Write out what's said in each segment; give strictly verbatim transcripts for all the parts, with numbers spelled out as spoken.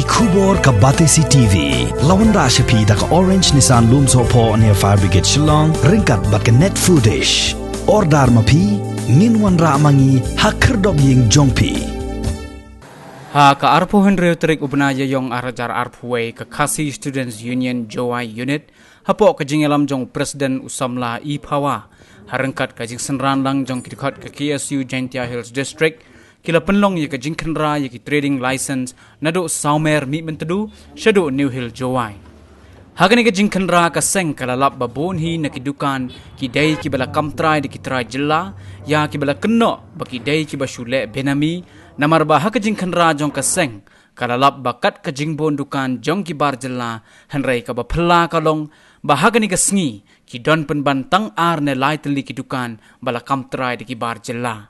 Khubor ka Batesi T V. La wanrah sha phi da ka Orange Nissan Lumsohphoh near Fire Brigade Shillong, ryngkat bad ka Net Foodish. Order ma phi, ngin wanrah ma ngi ha khyrdop ïing jong phi. Ha ka arphew hynriew tarik u bnai Ïaïong ar hajar arphew wei, ka Khasi Students Union Jowai Unit, hapoh ka jingïalam jong u President u samla E Phawa, ha ryngkat ka jingsynran lang jong ki dkhot ka K S U Jaintia Hills District, ki la pynlong ïa ka jingkhynra ïa ki trading license naduh Sawmer Mihmyntdu shaduh New Hill Jowai. Ha kane ka jingkhynra ka seng ka la lap ba bun hi na ki dukan ki dei kiba la kam trai da ki trai jylla, ïa kiba la kynnoh ba ki dei kiba shu leh benami, namar ba ha ka jingkhynra jong ka seng ka la lap ba kat ka jingbun dukan jong ki bar jylla, hynrei kaba phylla ka long ba ha kane ka sngi ki don pynban tang ar ne lai tylli ki dukan ba la kam trai da ki bar jylla.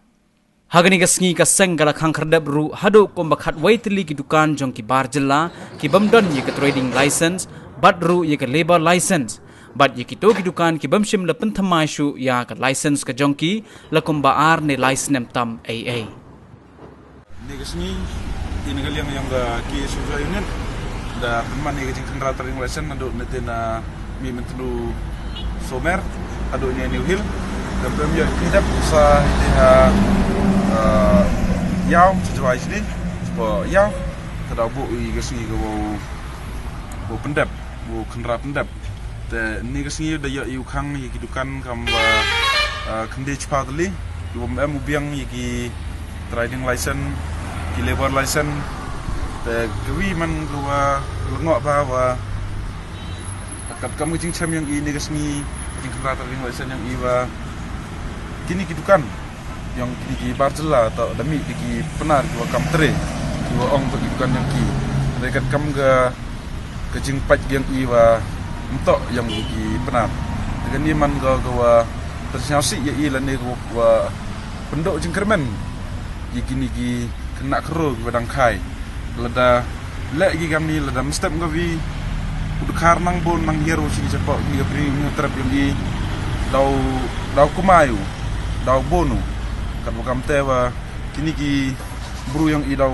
Ha kane ka sngi ka seng ka la khang khyrdep ruh haduh kumba khatwei tylli ki dukan jong ki bar jylla ki bym don ïa ka trading license, bad ruh ïa ka labour license, bad ïa kito ki dukan ki bym shym la pynthymmai shuh ïa ka license ka jong ki la kumba ar ne lai snem tam ei ei. Kane ka sngi, ïa kane ka liang ïong ka K S U Jowai Unit da pynman ïa ka jingkhynra trading license naduh na te na Mihmyntdu Sawmer haduh ne New Hill. Da pynman ïa ka dep sa ïa ha, eh, Ïaw, sha Jowai sini, sha Ïaw. Ka da u buh ïa ka sngi ka wow, wow pyndep, wow khynra pyndep. Te kane ka sngi da ïoh ïa u khang ïa ki dukan kam ba, eh, khyndiat shiphew tylli, ki bym em u biang ïa ki trading license, ki labour license. Te kawi man ka wa lyngngoh ba wa katkam ka jingchem ïong i kane ka sngi, ka jingkhynra trading license ïong i wa kine ki dukan ïong kine ki bar jylla toh da mih da ki Pnar ki wa kam tre, ki wa ong toh ki dukan ïong ki. Te katkam ka, ka jingpait ïong i wa ym toh ïong ki Pnar. Te kane man ka, ka wa pynsngewsih ïa i lane ka wa pynduh jingkyrmen ïa kine ki khynnah khynroo ki wa dang khai. Lada leh ki kam ni, lada mynstep kawi u dkhar nang bun nang hiar u sini shapoh kine ka Bri Hynñiewtrep ïong i, daw, daw kumai u, daw bun u. Katba kam te wa kine ki bru ïong i daw,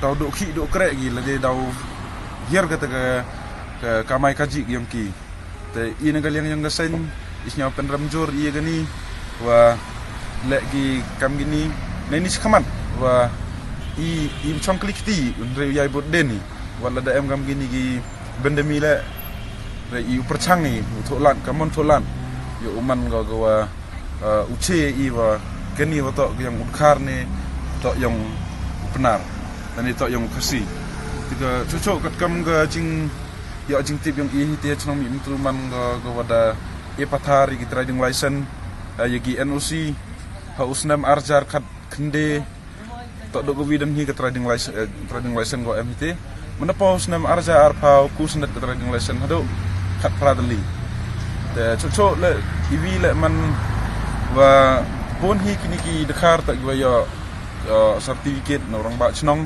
daw duh khih duh kreh ki, lada daw hiar kata ka, ka kamai kajih ïong ki. Te i na ka liang ïong ka seng i sngewpynrem jur ïa kane wa leh ki kam kine. Nani shakhmat wa i, i chong kli kti, hynrei u ïai bud den i. Wa lada em kam kine ki bendemi leh, hynrei i u pyrchang i, u thoh lad, ka mon thoh lad. Ïa u man ka, ka wa, eh, u che i wa kane wa toh ïong u dkhar ne toh ïong u Pnar, ne toh ïong u Khasi. Te ka chuh chuh katkam ka jing ïa jingtip ïong i hi te ha chnong Mihmyntdu man ka, ka wa da e pathar ïa ki trading license, eh, ïa ki N O C ha u snem ar hajar khat khyndai. Toh duh kawi dang hi ka trading license, eh, trading license ko em hi te. Mynta pa u snem ar hajar arphew, ku snem ka trading license haduh khatphra tylli. Te chuh chuh leh iwi leh man wa bun hi kine ki dkhar toh ki wa ïoh, eh, certificate na u rangbah chnong.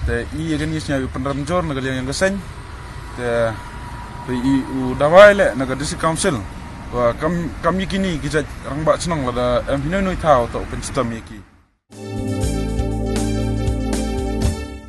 Te i ïa kane i sngewpynrem jur na ka liang ïong ka seng. Te, te i u dawai leh na ka District Council wa kam, kam ïa kine ki jait rangbah chnong lada em hi noi noi thaw toh u pynshitom ïa ki.